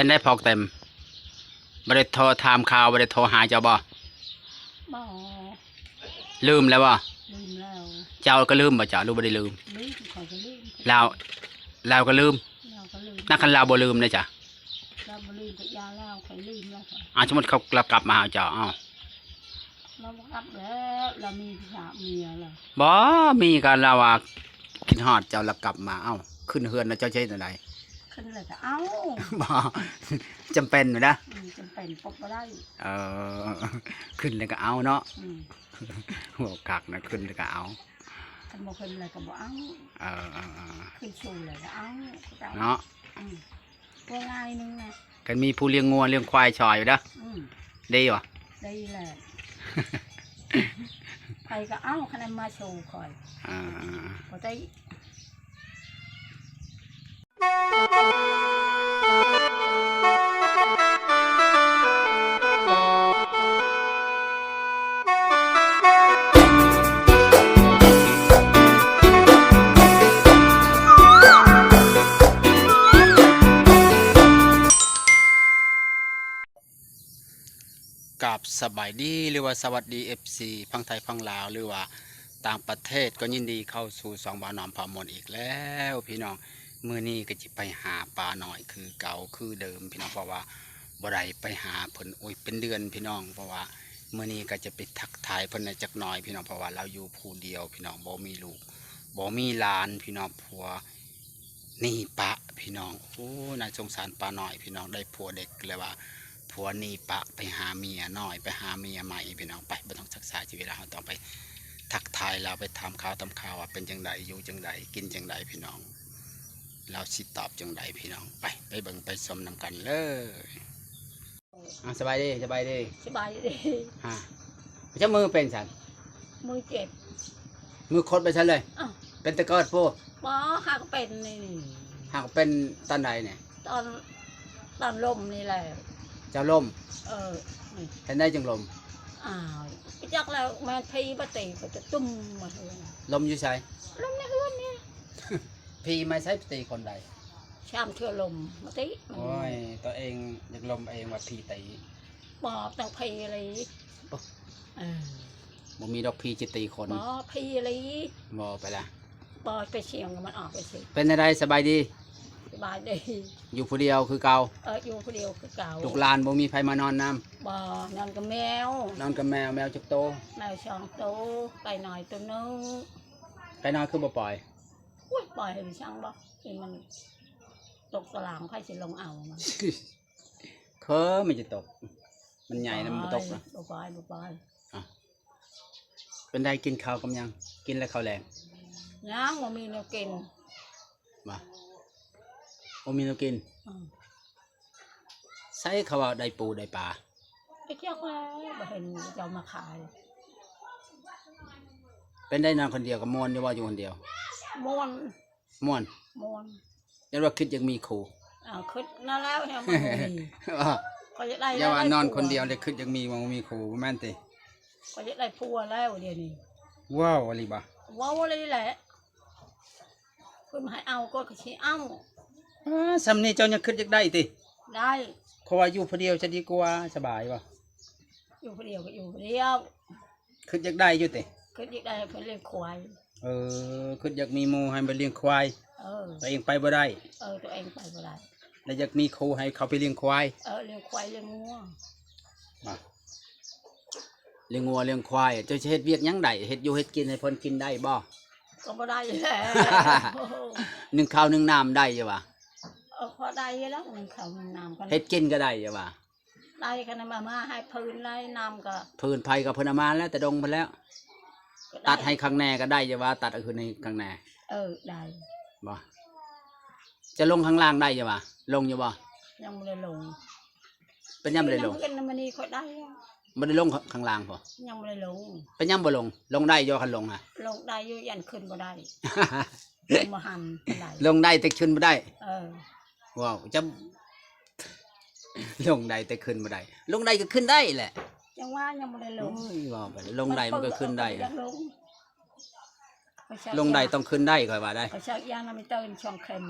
ປັນໃດພໍ່ເຕັມ? ບໍ່ໄດ້ໂທຖາມຂ່າວ, ບໍ່ໄດ້ໂທຫາເຈົ້າບໍ່? ບໍ່. ລືມແລ້ວບໍ່? ລືມແລ້ວ. ເຈົ້າກໍລືມບໍ່ເຈົ້າ ຫຼືບໍ່ໄດ້ລືມ? ລືມ ຂ້ອຍກໍລືມ. ລາວ ລາວກໍລືມ? ລາວກໍລືມ. ນະ ຄັນລາວບໍ່ລືມນະຈະ? ລາວບໍ່ລືມກໍຢ່າລາວ, ຂ້ອຍລືມແລ້ວຂ້ອຍ. ອ້າວ ສົມມຸດເຂົາ ລາວກັບມາຫາເຈົ້າ ເອົ້າ ລາວບໍ່ກັບແລ້ວ, ລາວມີພະຍາເມຍແລ້ວ. ບໍ່ມີກໍລາວວ່າຄິດຮອດເຈົ້າລະກັບມາ. ເອົ້າ ຂຶ້ນເຮືອນລະເຈົ້າຊິເຮັດແນວໃດ? ຂຶ້ນແລ້ວກໍເອົາ. ບໍ່ ຈຳເປັນນະ. ອືມ ຈຳເປັນປົບບໍ່ໄດ້. ເອີ ຂຶ້ນແລ້ວກໍເອົາເນາະ. ອືມ ເວົ້າຄັກນະ ຂຶ້ນແລ້ວກໍເອົາ. ຄັນບໍ່ຂຶ້ນແລ້ວກໍບໍ່ເອົາ. ເອີໆໆ ຂຶ້ນສູງແລ້ວກໍເອົາ ເນາະ. ອືມ ວ່າງ່າຍໜຶ່ງນະ ຄັນມີຜູ້ລ້ຽງງົວລ້ຽງຄວາຍຊ່ອຍຢູ່ເດີ. ອືມ ດີບໍ່? ດີແຫຼະ. ໃຜກໍເອົາ ຄັນມາໂຊຂ້ອຍ. ອ່າ ບໍ່ໄດ້. ກາບສະບາຍດີ ຫຼືວ່າສະຫວັດດີ ເອັຟຊີ ຝັ່ງໄທຝັ່ງລາວ ຫຼືວ່າຕ່າງປະເທດ ກໍຍິນດີເຂົ້າສູ່ຊ່ອງບ່າວໜອມພາມ່ວນອີກແລ້ວພີ່ນ້ອງ. ມື້ນີ້ກໍຊິໄປຫາປານ້ອຍຄືເກົ່າຄືເດີມພີ່ນ້ອງ ເພາະວ່າບໍ່ໄດ້ໄປຫາເພິ່ນ ໂອ້ຍ ເປັນເດືອນພີ່ນ້ອງ. ເພາະວ່າມື້ນີ້ກໍຈະໄປທັກທາຍເພິ່ນແດ່ຈັກໜ້ອຍພີ່ນ້ອງ ເພາະວ່າລາວຢູ່ຜູ້ດຽວພີ່ນ້ອງ ບໍ່ມີລູກ ບໍ່ມີຫຼານພີ່ນ້ອງ ຜົວໜີປະພີ່ນ້ອງ. ໂອ້ ໜ້າສົງສານປານ້ອຍພີ່ນ້ອງ ໄດ້ຜົວເດັກແລ້ວວ່າ ຜົວໜີປະໄປຫາເມຍນ້ອຍ ໄປຫາເມຍໃໝ່ພີ່ນ້ອງ. ໄປ ບໍ່ຕ້ອງຊັກຊ້າຊີວິດລາວ ເຮົາຕ້ອງໄປທັກທາຍລາວ ໄປຖາມຂ່າວຖາມຄາວວ່າເປັນຈັ່ງໃດ ຢູ່ຈັ່ງໃດ ກິນຈັ່ງໃດພີ່ນ້ອງ ລາວຊິຕອບຈັ່ງໃດພີ່ນ້ອງ. ໄປ ໄປເບິ່ງໄປຊົມນຳກັນເລີຍ. ອ່າ ສະບາຍດີ ສະບາຍດີ ສະບາຍດີ. ຮະ ເຈົ້າມືເປັນຊັ້ນ? ມືເຈັບ. ມືຄົດໄປຊັ້ນເລີຍ? ອ້າວ ເປັນແຕ່ເກີດພຸ້ນ? ບໍ່ ຫາກເປັນນີ້. ຫາກເປັນຕອນໃດນີ້? ຕອນ ຕອນລົ້ມນີ້ແຫຼະ. ເຈົ້າລົ້ມ? ເອີ ເຮັດໃດຈຶ່ງລົ້ມ? ອ້າວ ຈັກແລ້ວ ແມ່ນຜີມາຕີ ຂ້ອຍຈະຕຸ້ມມາເຮືອນ. ລົ້ມຢູ່ໃສ? ລົ້ມໃນເຮືອນນີ້. ຜີມາໃສໄປຕີຄົນໃດ? ສາມເທື່ອລົ້ມມາຕິ. ໂອ້ຍ ຕົວເອງຢາກລົ້ມເອງວ່າຜີຕີ. ບໍ່ ຕ້ອງຜີອີ່ຫຼີ. ໂອ້ ເອີ ບໍ່ມີດອກຜີຊິຕີຄົນ. ບໍ່ ຜີອີ່ຫຼີ. ບໍ່ໄປລະ. ບໍ່ ໄປສຽງມັນອອກໄປຊິ. ເປັນແນວໃດ ສະບາຍດີ? ສະບາຍດີ. ຢູ່ຜູ້ດຽວຄືເກົ່າ? ເອີ ຢູ່ຜູ້ດຽວຄືເກົ່າ. ລູກຫຼານບໍ່ມີໃຜມານອນນຳ? ບໍ່ ນອນກັບແມວ. ນອນກັບແມວ. ແມວຈັກໂຕ? ແມວສອງໂຕ. ໄກ່ນ້ອຍໂຕໜຶ່ງ. ໄກ່ນ້ອຍຄືບໍ່ປ່ອຍ? ໂອ້ຍ ປ່ອຍໃຫ້ມັນຊ່າງບໍ່ ທີ່ມັນຕົກຕະລາງ ໃຜຊິລົງເອົາມັນ? ເຄີ ມັນຈະຕົກ ມັນໃຫຍ່ນະ ມັນບໍ່ຕົກນະ. ບໍ່ປາຍ ບໍ່ປາຍ. ອ່ະ ເປັນໃດ ກິນເຂົ້າກັບຫຍັງ? ກິນແລ້ວເຂົ້າແລງ? ຍັງ ບໍ່ມີແນວກິນ. ວ່າ ບໍ່ມີແນວກິນ? ອືມ. ໃສເຂົາວ່າໄດ້ປູໄດ້ປາ? ໄປຈັກແລ້ວ ບໍ່ເຫັນເຂົາເຈົ້າມາຂາຍ. ເປັນໃດ ນອນຄົນດຽວກໍມ່ວນຢູ່ບໍ່ ຢູ່ຄົນດຽວ? ມ່ວນ. ມ່ວນ? ມ່ວນ. ຢ້ານວ່າຄິດຢາກມີຄູ່? ອ້າວ ຄິດນັ້ນແລ້ວ ຍັງບໍ່ມີ. ຂ້ອຍຢາກໄດ້ ຢ່າວ່ານອນຄົນດຽວ ແລ້ວຄິດຢາກມີ ບໍ່ມີຄູ່ ບໍ່ແມ່ນຕິ? ຂ້ອຍຢາກໄດ້ຜົວແລ້ວດຽວນີ້. ເວົ້າອີ່ຫຼີບໍ່? ເວົ້າອີ່ຫຼີແຫຼະ. ເພິ່ນໃຫ້ເອົາກໍ ກໍຊິເອົາ. ອ້າ ສ່ຳນີ້ເຈົ້າຍັງຄິດຢາກໄດ້ຕິ? ໄດ້. ເຂົາວ່າຢູ່ຜູ້ດຽວຈະດີກວ່າ ສະບາຍບໍ່? ຢູ່ຜູ້ດຽວກໍຢູ່ຜູ້ດຽວ. ຄິດຢາກໄດ້ຢູ່ຕິ? ຄິດຢາກໄດ້ໃຫ້ເພິ່ນລ້ຽງຄວາຍ. ເອີ ຄິດຢາກມີໝູ່ໃຫ້ມາລ້ຽງຄວາຍ. ເອີ ຕົວເອງໄປບໍ່ໄດ້. ເອີ ຕົວເອງໄປບໍ່ໄດ້. ແລ້ວຢາກມີຄູ່ໃຫ້ເຂົາໄປລ້ຽງຄວາຍ. ເອີ ລ້ຽງຄວາຍລ້ຽງງົວ. ມາ ລ້ຽງງົວລ້ຽງຄວາຍ ເຈົ້າຊິເຮັດວຽກຫຍັງໄດ້? ເຮັດຢູ່ເຮັດກິນໃຫ້ເພິ່ນກິນໄດ້ບໍ່? ກໍບໍ່ໄດ້ແຫຼະ. ໜຶ້ງເຂົ້າໜຶ້ງນ້ຳໄດ້ຢູ່ຫວາ? ເອີ ພໍໄດ້ຢູ່ແລ້ວ ໜຶ້ງເຂົ້າໜຶ້ງນ້ຳກັນ. ເຮັດກິນກໍໄດ້ຢູ່ຫວາ? ໄດ້ ຄັນມາ ມາໃຫ້ພື້ນໄດ້ ນ້ຳກໍ ພື້ນໃຜກໍເພິ່ນເອົາມາແລ້ວ ແຕ່ດົງພຸ້ນແລ້ວ. ກໍໄດ້ ຕັດໃຫ້ຂ້າງແນ່ກໍໄດ້ຢູ່ຫວາ? ຕັດເອົາຄືນໃຫ້ຂ້າງແນ່. ເອີ ໄດ້. ບໍ່ ຈະລົງຂ້າງລ່າງໄດ້ຢູ່ຫວາ? ລົງຢູ່ບໍ່? ຍັງບໍ່ໄດ້ລົງ. ເປັນຫຍັງບໍ່ໄດ້ລົງ? ຄືນມື້ນີ້ຂ້ອຍໄດ້ ບໍ່ໄດ້ລົງຂ້າງລ່າງພຸ້ນ? ຍັງບໍ່ໄດ້ລົງ. ເປັນຫຍັງບໍ່ລົງ? ລົງໄດ້ຢູ່ ຄັນລົງນະ? ລົງໄດ້ຢູ່ ຢ້ານຂຶ້ນບໍ່ໄດ້. ບໍ່ທັນໄດ້. ລົງໄດ້ແຕ່ຂຶ້ນບໍ່ໄດ້. ເອີ ເວົ້າຈະ ລົງໄດ້ແຕ່ຂຶ້ນບໍ່ໄດ້. ລົງໄດ້ກໍຂຶ້ນໄດ້ແຫຼະ. ຈັ່ງວ່າຍັງບໍ່ໄດ້ລົງ. ໂອ້ຍ ເວົ້າໄປ ລົງໄດ້ມັນກໍຂຶ້ນໄດ້. ມັນເປີດອອກກໍບໍ່ຢາກລົງ. ລົງໄດ້ຕ້ອງຂຶ້ນໄດ້ ຂ້ອຍວ່າໄດ໋. ຂ້ອຍຊັກຢານຳໄປເຕີນຊ່ອງເຂັມ.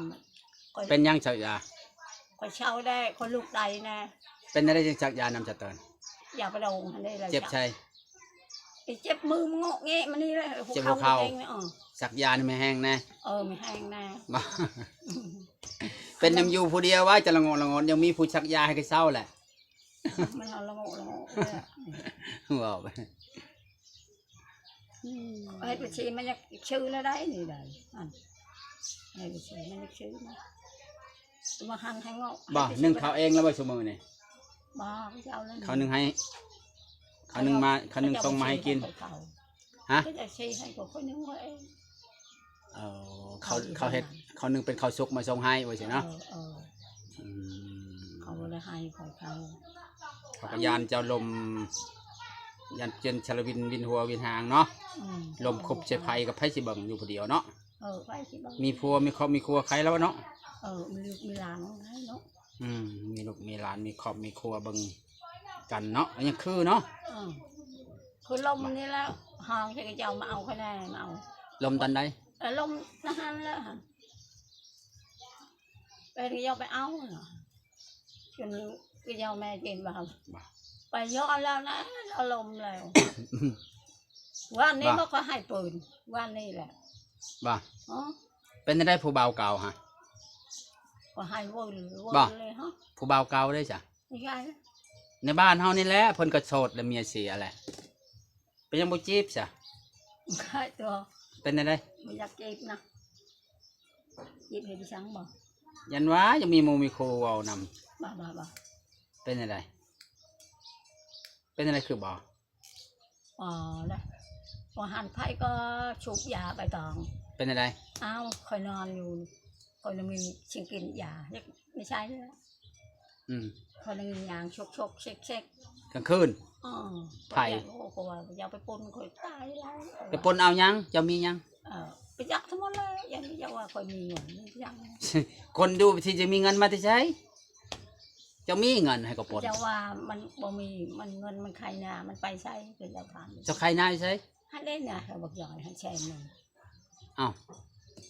ເປັນຫຍັງຊັກຢາ? ຂ້ອຍເຊົາໄດ້ ຂ້ອຍລຸກໄດ້ນະ. ເປັນແນວໃດຈຶ່ງສັກຢານຳສະເຕີນ? ຢາປະດົງຫັ້ນເດ້ລະ ເຈັບໃສ? ໄອ້ເຈັບມືມັນເງາະແງະມານີ້ແຫຼະ ຫົວເຂົ່າ ຫົວເຂົ່າ ເອງ ເອີ ສັກຢາໃຫ້ມັນແຫ້ງແດ່. ເອີ ມັນແຫ້ງແດ່. ບໍ່ ເປັນນຳຢູ່ຜູ້ດຽວວ່າຈະລະໂງະລະງອນ ຍັງມີຜູ້ສັກຢາໃຫ້ກໍເຊົາແຫຼະ. ມັນເອົາລະໂງະລະງອນເລີຍ ເວົ້າໄປ. ອືມ ເຮັດບັນຊີມັນຢາກຊື່ແລ້ວໄດ໋ນີ້ໄດ໋ ອັນ ເຮັດບັນຊີມັນຢາກຊື່ນະ ມາຫັນໃຫ້ເງາະ. ບໍ່ ເຮັດບັນຊີ ໜຶ້ງເຂົ້າເອງແລ້ວບໍ່ຊຸມື້ນີ້? ບໍ່ ເຂົາເຈົ້ານັ້ນ ເຂົາໜຶ້ງໃຫ້ ເຂົາໜຶ້ງມາ ເຂົາໜຶ້ງສົ່ງມາໃຫ້ກິນ. ຮະ? ເຂົາເຈົ້າຊື້ໃຫ້ ຂ້ອຍໜຶ້ງເອງ. ເອີ ເຂົາ ເຂົາເຮັດ ເຂົາໜຶ້ງເປັນເຂົ້າສຸກມາສົ່ງໃຫ້ວ່າຊີ້ເນາະ. ເອີ ເອີ ອືມ ເຂົາບໍ່ໄດ້ໃຫ້ຂ້ອຍເຂົ້າ ເຂົາກໍຢ້ານເຈົ້າລົມ ຢ້ານເປັນຊະລະວິນ ວິນຫົວວິນຫາງເນາະ. ອືມ ລົມຄົບໃສ່ໃຜ ກັບໃຜຊິເບິ່ງຢູ່ຜູ້ດຽວເນາະ. ເອີ ໃຜຊິເບິ່ງ ມີຜົວມີຄອບມີຄົວໃຄແລ້ວເນາະ. ເອີ ມີລູກມີຫຼານໃຫ້ເນາະ. ອືມ ມີລູກມີຫຼານ ມີຄອບມີຄົວເບິ່ງກັນເນາະ ຍັງຄືເນາະ. ເອີ ຄືລົມນີ້ແຫຼະ ຫາງເຂົາເຈົ້າມາເອົາຂ້ອຍແດ່ ມາເອົາ. ລົມຕອນໃດ? ເອີ ລົມນະຫັ້ນແຫຼະ ເພິ່ນກໍຢາກໄປເອົາເນາະ ຈົນກໍຢາກແມ່ເຈັນວ່າ ບໍ່ ໄປຍ້ອນແລ້ວນະ ເອົາລົມແລ້ວ. ວານນີ້ບໍ່ ບໍ່ ຂ້ອຍໃຫ້ປືນ ວານນີ້ແຫຼະ. ບໍ່ ອໍ ເປັນຈັ່ງໃດຜູ້ບ່າວເກົ່າຫະ? ກໍໃຫ້ວືໆ ບໍ່ ເລີຍຫະ. ຜູ້ບ່າວເກົ່າເດ້ຊະ? ໃນບ້ານເຮົານີ້ແຫຼະ ເພິ່ນກໍໂສດແລ້ວ ເມຍເສຍແຫຼະ ເປັນຫຍັງບໍ່ຈີບຊະ? ຂາຍຕົວ ເປັນຈັ່ງໃດ? ບໍ່ຢາກຈີບນະ ຈີບເຮັດອີ່ສັງບໍ່? ຢ້ານວ່າຍັງມີໝູ່ມີຄູ່ເວົ້ານຳ. ບໍ່ໆໆ ເປັນຈັ່ງໃດ? ເປັນຈັ່ງໃດຄືບໍ່? ອໍ ລະ ບໍ່ຫັນໃຜກໍສູບຢາໃບຕອງ. ເປັນຈັ່ງໃດ? ອ້າວ ຂ້ອຍນອນຢູ່ ຂ້ອຍນະມີຊິງກິນຢາ ຍັງບໍ່ໃຊ້ແລ້ວ. ອືມ ຂ້ອຍນະມີຍ່າງຊົກໆເຊັກໆ ກາງຄືນ. ອໍ ໃຜ? ຂ້ອຍຢ້ານ ໂອ້ ຂ້ອຍວ່າຢ່າໄປປົນ ຂ້ອຍຕາຍແລ້ວ. ໄປປົນເອົາຫຍັງ? ເຈົ້າມີຫຍັງ? ເອີ ໄປຈັກທັງໝົດແລ້ວ ຢ້ານເຈົ້າວ່າຂ້ອຍມີເງິນ ມີຫຍັງ. ຄົນຢູ່ທີ່ຈະມີເງິນມາແຕ່ໃສ? ເຈົ້າມີເງິນໃຫ້ກໍປົນ. ເຈົ້າວ່າມັນບໍ່ມີ ມັນເງິນມັນຂາຍນາ ມັນໄປໃສ? ເຈົ້າຖາມ ເຈົ້າຂາຍນາຢູ່ໃສ? ຫັ້ນເດ້ນະ ເຂົາບອກຢາກໃຫ້ແສນໜຶ່ງ. ອ້າວ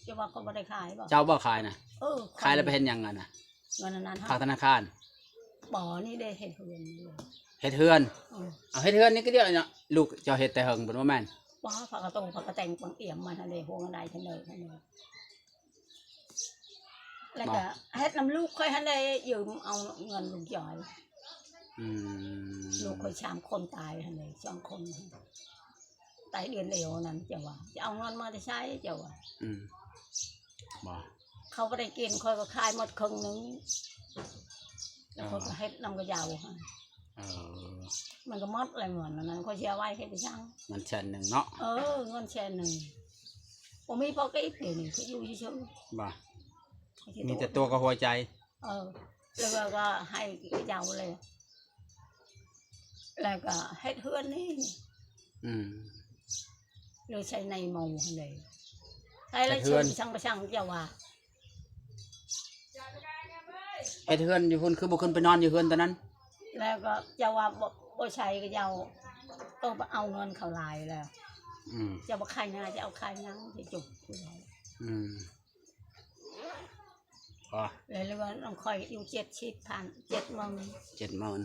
ເຈົ້າວ່າຂ້ອຍບໍ່ໄດ້ຂາຍບໍ່? ເຈົ້າບໍ່ຂາຍນະ? ເອີ ຂາຍແລ້ວໄປເຮັດຫຍັງຫັ້ນນະ? ເງິນອັນນັ້ນຫະ ຝາກທະນາຄານ? ບໍ່ ນີ້ເດ້ເຮັດເຮືອນນີ້ເດ້. ເຮັດເຮືອນ? ເອີ ເອົາເຮັດເຮືອນນີ້ກໍດຽວເນາະ ລູກເຈົ້າເຮັດແຕ່ເຫິງພຸ້ນບໍ່ແມ່ນ? ບໍ່ ຝາກກະໂຕ ຝາກກະແຕງ ປຽມມັນຫັ້ນເດ້ ຫົວໄດ້ທະເນີຫັ້ນເດ້. ແລ້ວກໍເຮັດນຳລູກຂ້ອຍຫັ້ນແຫຼະ ຢືມເອົາເງິນລູກຢາຍ. ອືມ ລູກຂ້ອຍສາມຄົນຕາຍຫັ້ນແຫຼະ ສອງຄົນ ຕາຍເດືອນດຽວນັ້ນ ເຈົ້າວ່າ ຈະເອົາເງິນມາແຕ່ໃສ ເຈົ້າວ່າ. ອືມ ບໍ່ ເຂົາບໍ່ໄດ້ກິນ ຂ້ອຍກໍຂາຍໝົດເຄິ່ງໜຶ່ງ ແລ້ວຂ້ອຍກໍເຮັດນຳເຂົາເຈົ້າ. ເອີ ມັນກໍໝົດແລ້ວເງິນອັນນັ້ນ ຂ້ອຍຊິເອົາໄວ້ເຮັດອີ່ຫຍັງ? ເງິນແສນໜຶ່ງເນາະ. ເອີ ເງິນແສນໜຶ່ງ ບໍ່ມີພໍກິນ ດຽວນີ້ຄືຢູ່ຊື່ໆ. ບໍ່ ມີແຕ່ຕົວກັບຫົວໃຈ. ເອີ ແລ້ວກໍໃຫ້ເຈົ້າເລີຍ ແລ້ວກໍເຮັດເຮືອນນີ້. ອືມ ຫຼືໃສ່ໃນໝໍຫັ້ນເດ້ ໃສ່ແລ້ວ ເຮັດເຮືອນ ຊົນຊັງປະຊັງ ເຈົ້າວ່າ ເຮັດເຮືອນຢູ່ພຸ້ນ ຄືບໍ່ຂຶ້ນໄປນອນຢູ່ເຮືອນຕອນນັ້ນ? ແລ້ວກໍເຈົ້າວ່າບໍ່ ບໍ່ໃສ່ກໍເຈົ້າ ໂຕໄປເອົາເງິນເຂົາຫຼາຍແລ້ວ. ອືມ ເຈົ້າບໍ່ຂາຍນາ ຈະເອົາຂາຍຫຍັງ ຊິຈົບ. ອືມ ພໍ ແລ້ວເຫຼືອນຳຂ້ອຍຢູ່ເຈັດສິບພັນ ເຈັດໝື່ນ ເຈັດໝື່ນ.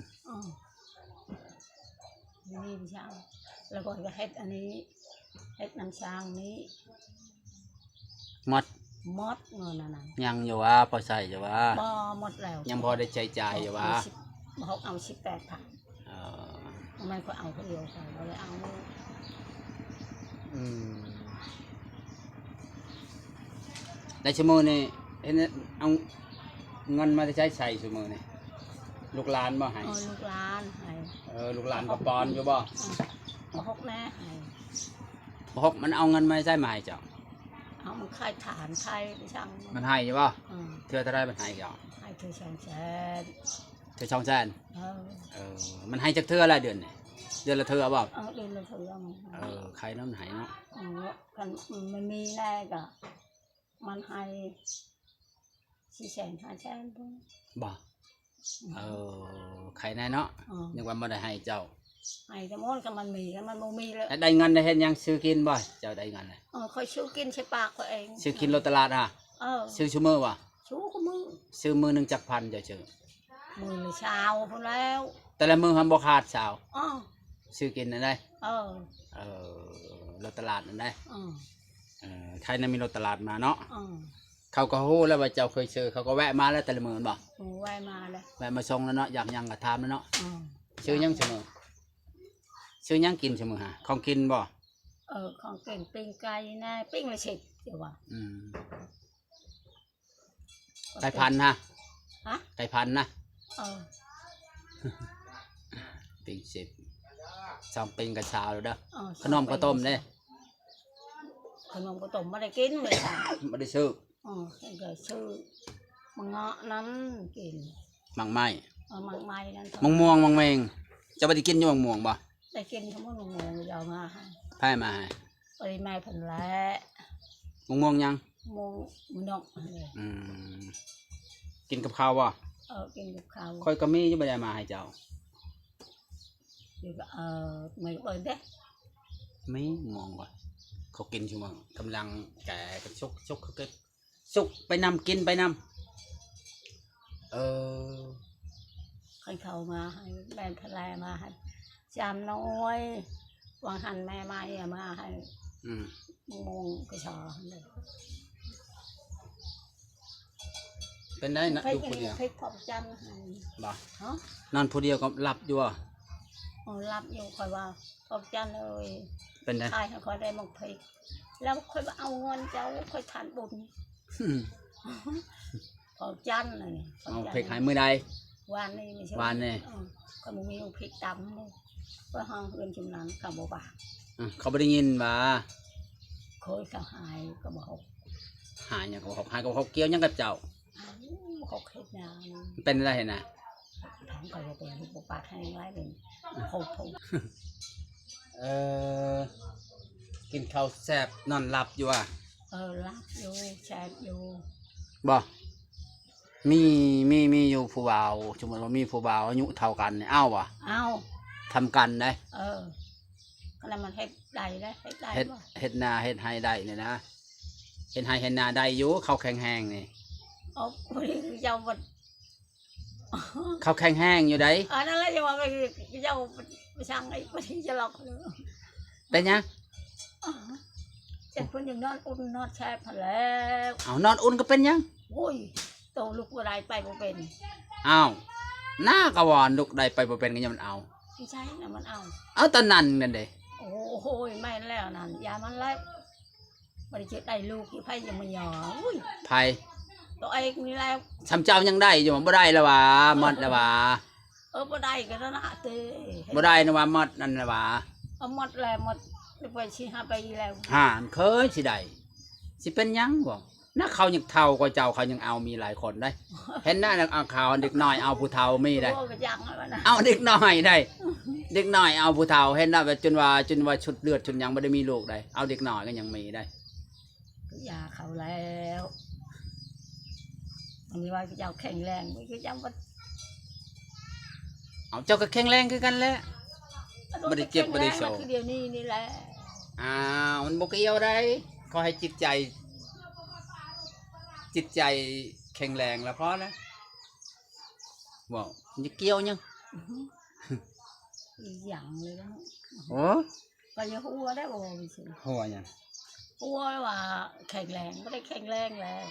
ອໍ ນີ້ເຈົ້າ ແລ້ວຂ້ອຍກໍເຮັດອັນນີ້ ເຮັດນຳຊ່າງນີ້ ໝົດ ໝົດເງິນອັນນັ້ນ. ຍັງຢູ່ຫວາ? ພໍໃຊ້ຢູ່ຫວາ? ບໍ່ ໝົດແລ້ວ ຍັງພໍໄດ້ໃຊ້ຈ່າຍຢູ່ຫວາ? ເອົາສິບ ບໍ່ ເອົາສິບແປດພັນ. ເອີ ແມ່ນຂ້ອຍເອົາຜູ້ດຽວ ຂ້ອຍບໍ່ໄດ້ເອົາ. ອືມ ແລ້ວຊຸມື້ນີ້ເຮັດ ເອົາເງິນມາແຕ່ໃສໃຊ້ຊຸມື້ນີ້? ລູກຫຼານບໍ່ໃຫ້? ເອີ ລູກຫຼານໃຫ້. ເອີ ລູກຫຼານກໍປ້ອນຢູ່ບໍ່? ເອີ ບໍ່ຫົກແນ່ໃຫ້. ບໍ່ຫົກມັນເອົາເງິນມາແຕ່ໃສມາໃຫ້ເຈົ້າ? ເອົາ ມັນຂາຍຖ່ານ ຂາຍຫຍັງ. ມັນໃຫ້ຢູ່ບໍ່? ເອີ ເທື່ອເທົ່າໃດມັນໃຫ້ເຈົ້າ? ໃຫ້ເທື່ອສອງແສນ. ເທື່ອສອງແສນ. ເອີ ເອີ ມັນໃຫ້ຈັກເທື່ອລະເດືອນນີ້? ເດືອນລະເທື່ອບໍ່? ເອີ ເດືອນລະເທື່ອ. ເອີ ໃຄນຳໃຫ້ເນາະ. ເອີ ຄັນມັນມີແນ່ກໍມັນໃຫ້ສີ່ແສນ ຫ້າແສນພຸ້ນ. ບໍ່? ອືມ ເອີ ໃຄແນ່ເນາະ. ເອີ ນຶກວ່າບໍ່ໄດ້ໃຫ້ເຈົ້າ. ໃຫ້ແຕ່ໝົດ ຄັນມັນມີ ຄັນມັນບໍ່ມີແລ້ວ ແລ້ວໄດ້ເງິນໄດ້ເຮັດຫຍັງ ຊື້ກິນບໍ່? ເຈົ້າໄດ້ເງິນນະ. ເອີ ຂ້ອຍຊື້ກິນໃສ່ປາກຂ້ອຍເອງ. ຊື້ກິນໂລດຕະຫຼາດຫະ? ເອີ ຊື້ຊຸມື້ບໍ່? ຊື້คุมื้อ ຊື້มื้อหนึ่งจักพันเจ้าซื้อ มื้อละซาวพุ้นแล้ว แต่ละมื้อหั้นบ่ขาดซาว อ้อ ซื้อกินนั่นได้ เออ เออ รถตลาดนั่นได้ เออ เออ ไทยนั้นมีรถตลาดมาเนาะ เออ เขาก็ฮู้แล้วว่าเจ้าเคยซื้อ เขาก็แวะมาแล้วแต่ละมื้อแม่นบ่ โอ้ แวะมาแล้ว แวะมาส่งแล้วเนาะ อยากหยังก็ถามแล้วเนาะ เออ ซื้อหยังซุมื้อ ซื้อหยังกินซุมื้อหา ของกินบ่ เออ ของกิน ปิ้งไก่แหน่ ปิ้งละสิบ เจ้าว่า อืม ไก่พันฮะ ฮะ ไก่พันนะ เออ ปิ้งสิบ สองปิ้งก็ซาวแล้วเด้อ เออ ขนมข้าวต้มเด้ ขนมข้าวต้มบ่ได้กินเลย บ่ได้ซื้อ เออ ก็ซื้อหมากเงาะนั้นกิน หมากไม้ เออ หมากไม้นั้น มะม่วง มะเมง เจ้าบ่ได้กินอยู่มะม่วงบ่ ได้กิน เขาบ่ มะม่วงเอามาให้ ไผมาให้ ปริมาณเพิ่นแหละ มะม่วงหยัง มะม่วงนก อืม กินกับข้าวบ่ เออ กินกับข้าว ข้อยก็มีอยู่ บ่ได้เอามาให้เจ้า อยู่ก็ เออ ไม่เบิ่งเด้ มีมะม่วงบ่ เขากินซุมื้อกำลังแก่กัน สุก สุก เขาเก็บ สุกไปนำ กินไปนำ เออ คันเขามาให้ แม่นพะแลมาให้ สามหน่วย วางหั่นแม่ไม้เอามาให้ อืม มะม่วงกระชอหั่นเลย เป็นไดนะ อยู่ผู้เดียว พริกขอบจันหั่น บ่ ฮะ นอนผู้เดียวก็หลับอยู่บ่ เออ หลับอยู่ ข้อยว่า ขอบจันเอ้ย เป็นได ขายให้ข้อยได้หมากพริก แล้วข้อยว่าเอาเงินเจ้า ข้อยทานบุญ อืม ขอบจันนั่นนี่ เอาพริกให้มื้อใด วานนี้ ไม่ใช่ วานนี้ เออ ข้อยบ่มีหมากพริกตำเลย ข้อยห้องเฮือนจุ่มนั้น เขาบ่ว่า อืม เขาบ่ได้ยินบ่ เคยเขาหายก็บ่หก หายหยังก็บ่หก หายก็บ่หก เกี่ยวหยังกับเจ้า อ้าว เขาเฮ็ดนานี่ เป็นอะไรนะ ถามเขาว่าเป็นบ่ปากแห้งหลายเป็น โพดโพ เออ กินข้าวแซ่บนอนหลับอยู่ว่ะ เออ หลับอยู่ แซ่บอยู่ บ่ มี มี มีอยู่ผู้บ่าว สมมุติว่ามีผู้บ่าวอายุเท่ากันนี่ เอาบ่ เอา ทำกันเด้ เออ ก็แล้วมันเฮ็ดได้เด้ เฮ็ดได้ เฮ็ด บ่ เฮ็ดนาเฮ็ดไร่ได้นี่นะ เฮ็ดไร่เฮ็ดนาได้อยู่ เขาแข็งแรงนี่ เอา พอดีเจ้าบ่ เขาแข็งแรงอยู่ได อันนั้นแหละ จะว่าไป เจ้าไปสั่งไอ้ บ่ได้จะหลอกเลย เป็นหยัง อ๋อ เจ็บเพิ่นยังนอนอุ่นนอนแซ่บหั้นแหล้ว เอานอนอุ่นก็เป็นหยัง โอ้ย โตลุกบ่ได้ไปบ่เป็น อ้าว น้าก็ว่าลุกได้ไปบ่เป็นก็ยังมันเอา ไม่ใช่นะ มันเอา เอาตอนนั้นนั่นเด้ โอ้โห แม่นแล้วนั่น อย่ามันแล้ว บ่ได้จะได้ลูกอยู่ ไผยังมายอม อุ้ย ไผ ตัวเองนี่แหละ สำเจ้ายังได้อยู่ บ่ได้แล้วว่า หมดแล้วว่า เออ บ่ได้ก็นั่นน่ะเต้ บ่ได้นะว่าหมดนั่นน่ะว่า เอาหมดแล้ว หมดไปสิห้าปีแล้ว ห่านเคยสิได้ สิเป็นหยังบ่ นะ เขายังเฒ่ากว่าเจ้า เขายังเอามีหลายคนได้ เห็นนะ เอาเขาเด็กน้อยเอาผู้เฒ่ามีได้ โอ้ ก็ยังแล้วนะ เอาเด็กน้อยได้ เด็กน้อยเอาผู้เฒ่า เห็นนะ แบบจนว่า จนว่าชุดเลือดชุดหยังบ่ได้มีลูกได้ เอาเด็กน้อยก็ยังมีได้ ก็ยาเขาแล้ว อันนี้ว่าเจ้าแข็งแรง ก็เจ้าบ่ เอาเจ้าก็แข็งแรงคือกันแหละ บ่ได้เจ็บบ่ได้โศก คือเดี๋ยวนี้นี่แหละ อ้าว มันบ่เกี่ยวได้ ขอให้จิตใจ จิตใจแข็งแรงแล้วพอแล้ว เว้า มันจะเกี่ยวหยัง อื้อหือ อีหยังเลยนะ โอ้ ก็อย่าหัวได้บ่ หัวหยัง หัวว่าแข็งแรง บ่ได้แข็งแรงแล้ว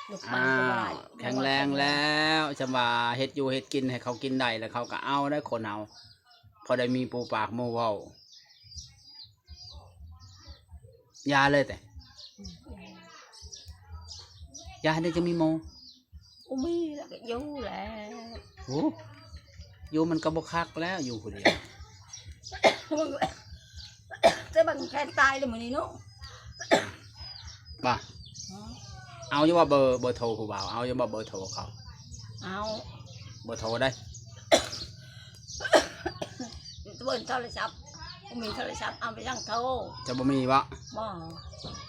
ลุกไป อ้า ก็บ่ได้ ว แข็งแรงแล้ว จำว่าเฮ็ดอยู่เฮ็ดกินให้เขากินได้ แล้วเขาก็เอาได้คนเฮา พอได้มีปูปากหมู่เว้า อย่าเลยแต่ อืม อย่าให้ได้จะมีหมู่ บ่มีแล้วก็อยู่แล้ว โอ้ อยู่มันก็บ่คักแล้ว อยู่ผู้เดียว แต่บางแค่ตายเลยมื้อนี้เนาะ บ่ ฮะ เอาอยู่ว่าเบอร์ เบอร์โทรผู้บ่าว เอาอยู่บ่เบอร์โทรเขา เอา เบอร์โทรได้ เบอร์โทรศัพท์ บ่มีโทรศัพท์ เอาไปยังโทร จะบ่มีบ่ บ่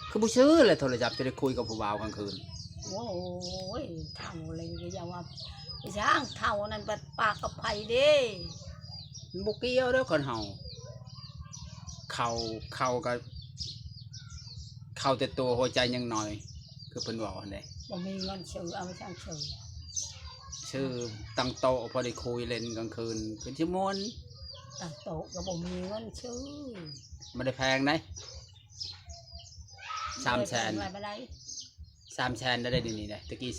คือบ่ซื้อเลยโทรศัพท์ จะได้คุยกับผู้บ่าวกลางคืน โอ้ย เฒ่าเลย อย่าว่า ไปสร้างเฒ่านั่น บัดปากกับไผเด้ มันบ่เกี่ยวเด้อคนเฮา เขา เขาก็ เขาแต่ตัวหัวใจยังน้อย คือเพิ่นเว้าหั่นเด้ ບໍ່ມີເງິນຊື້ ເອົາຈັ່ງຊື້ ຊື້ຕັ້ງໂຕະພໍໄດ້ຄຸຍຫຼິ້ນກາງຄືນຄືຊິມ່ວນ ຕັ້ງໂຕະກໍບໍ່ມີເງິນຊື້ ບໍ່ໄດ້ແພງໃດ ສາມແສນ ບໍ່ໄດ້ ສາມແສນໄດ້ດຽວນີ້ນະ ແຕ່ກີ້